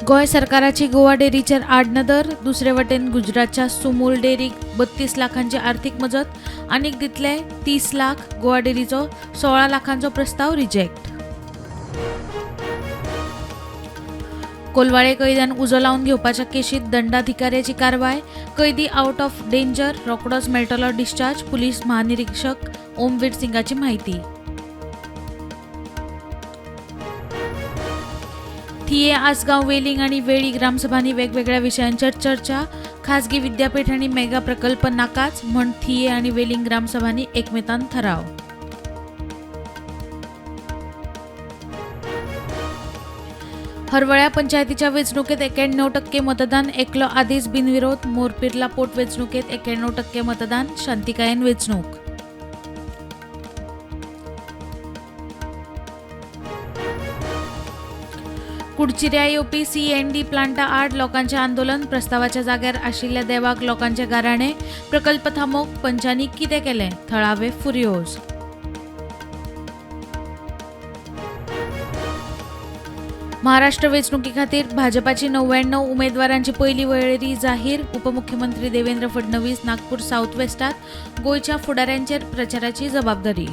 गोंय सरकाराची गोवा डेरीचेर आडनदर. दुसरे वटेन गुजरातच्या सुमूल डेरीक 32 लाखांची आर्थिक मजत, आनीक दितले 30 लाख. गोवा डेरीचो 16 लाखांचो प्रस्ताव रिजेक्ट. कोलवाळे कैद्यान उजो लावन घेवपाच्या केशीत दंडाधिकाऱ्याची कारवाय. कैदी आउट ऑफ डेंजर, रोखडोच मेळटलो डिस्चार्ज. पुलीस महानिरीक्षक ओमवीर सिंगाची माहिती. थिये, आसगांव, वेलिंग आनी वेळी ग्रामसभांनी वेगवेगळ्या विशयांचेर चर्चा. खाजगी विद्यापीठ आनी मेगा प्रकल्प नाकाच म्हण थिये आनी वेलिंग ग्रामसभांनी एकमतान थाराव. हरवळ्या पंचायतीच्या वेंचणुकेत 91% मतदान, एकलो आदीच बिनविरोध. मोरपिर्ला पोट वेंचणुकेत 91% मतदान, शांतिकायेन वेंचणूक. कुडचिऱ्या येवपी सीएनडी प्लांटा आड लोकांचें आंदोलन. प्रस्तावाच्या जाग्यार आशिल्ल्या देवाक लोकांचे गाराणे. प्रकल्प थांबोवंक पंचांनी कितें केलें? थळावे फुर्योज. महाराष्ट्र वेंचणुके खातीर भाजपाची 99 उमेदवारांची पयली वळेरी जाहीर. उपमुख्यमंत्री देवेंद्र फडणवीस नागपूर साउथ वेस्टात. गोंयच्या फुडाऱ्यांचेर प्रचाराची जबाबदारी.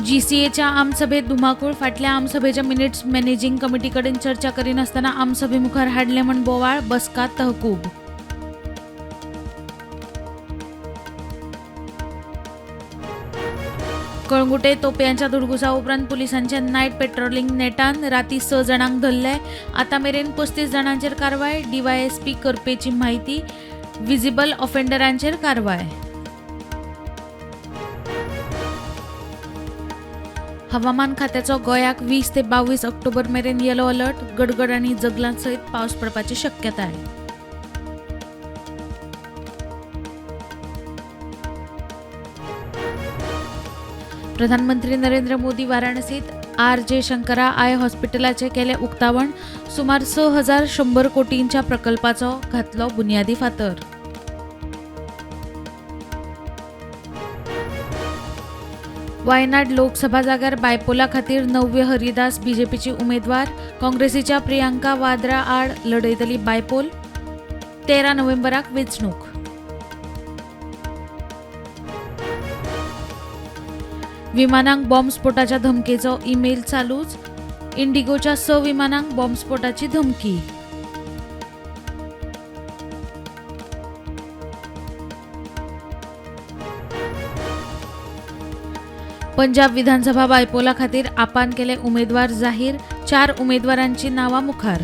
जीसीएच्या आमसभेत धुमाकूळ. फाटल्या आमसभेच्या मिनिट्स मॅनेजिंग कमिटी कडेन चर्चा करिनासतना आमसभे मुखार हाडले म्हण बोवाळ. बसका तहकूब. कळंगुटे तोपयांच्या धुडगुसा उपरांत पुलिसांचे नायट पेट्रोलिंग नेटान. राती 6 जाणांक धरले. आतां मेरेन 35 जाणांचेर कारवाय. डीवायएसपी करपेची म्हायती. विजिबल ऑफेंडरांचेर कारवाय. हवामान खात्याचो गोंयाक 20 ते 22 ऑक्टोबर मेरेन येलो अलर्ट. गडगड आनी जगलां सयत पावस पडपाची शक्यताय. प्रधानमंत्री नरेंद्र मोदी वाराणसीत आर जे शंकरा I हॉस्पिटलाचें केलें उक्तावण. सुमार 6100 कोटींच्या प्रकल्पाचो घातलो बुन्यादी फातर. वायनाड लोकसभा जाग्यार बायपोला खातीर नव्य हरिदास बीजेपीची उमेदवार. काँग्रेसीच्या प्रियांका वाद्रा आड लढयतली बायपोल. 13 नोव्हेंबराक वेंचणूक. विमानांक बॉम्बस्फोटाच्या धमकेचो ईमेल चालूच. इंडिगोच्या 6 विमानांक बॉम्बस्फोटाची धमकी. पंजाब विधानसभा बायपोला खातीर आपान केले उमेदवार जाहीर. 4 उमेदवारांची नांवां मुखार.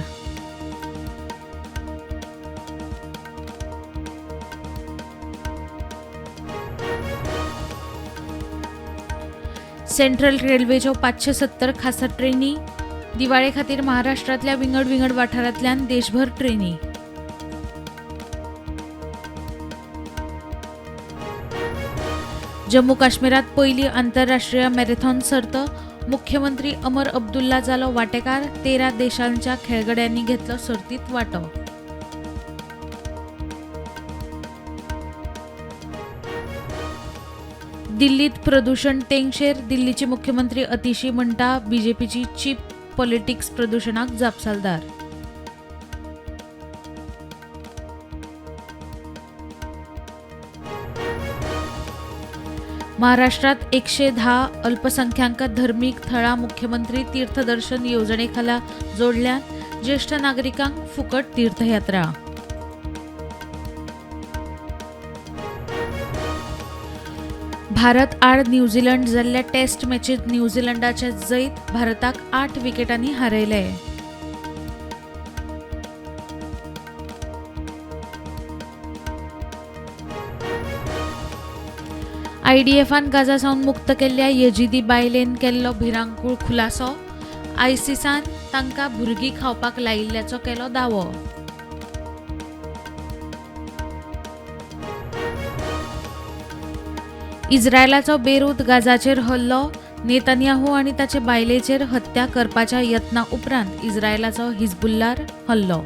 सेंट्रल रेल्वेच्यो 570 खासा ट्रेनी. दिवाळे खातीर महाराष्ट्रांतल्या विंगड विंगड वाठारांतल्यान देशभर ट्रेनी. जम्मू काश्मीरात पयली आंतरराष्ट्रीय मॅरेथॉन सर्त. मुख्यमंत्री अमर अब्दुल्ला जालो वांटेकार. 13 देशांच्या खेळगड्यांनी घेतलो सर्तीत वांटो. दिल्लीत प्रदूषण तेंगशेर. दिल्लीची मुख्यमंत्री अतिशी म्हणटा बीजेपीची चीप पॉलिटिक्स प्रदूषणाक जापसालदार. महाराष्ट्रात 110 अल्पसंख्याक धर्मीक थळां मुख्यमंत्री तीर्थदर्शन येवजणेखाला जोडल्यात. ज्येष्ठ नागरिकांक फुकट तीर्थयात्रा. भारत आड न्यूझीलंड जाल्ल्या टेस्ट मॅचीत न्यूझीलंडाचे जैत. भारताक 8 विकेटांनी हारयले. आयडीएफान गाझा सावन मुक्त केल्ल्या यजिदी बायलेन केल्लो भिरांकूळ खुलासो. आयसिसान तांकां भुरगीं खावपाक लायिल्ल्याचो केलो दावो. इस्रायलाचो बेरूत गाझाचेर हल्लो. नेतन्याहू आनी ताचे बायलेचेर हत्या करपाच्या यत्ना उपरांत इस्रायलाचो हिजबुल्लार हल्लो.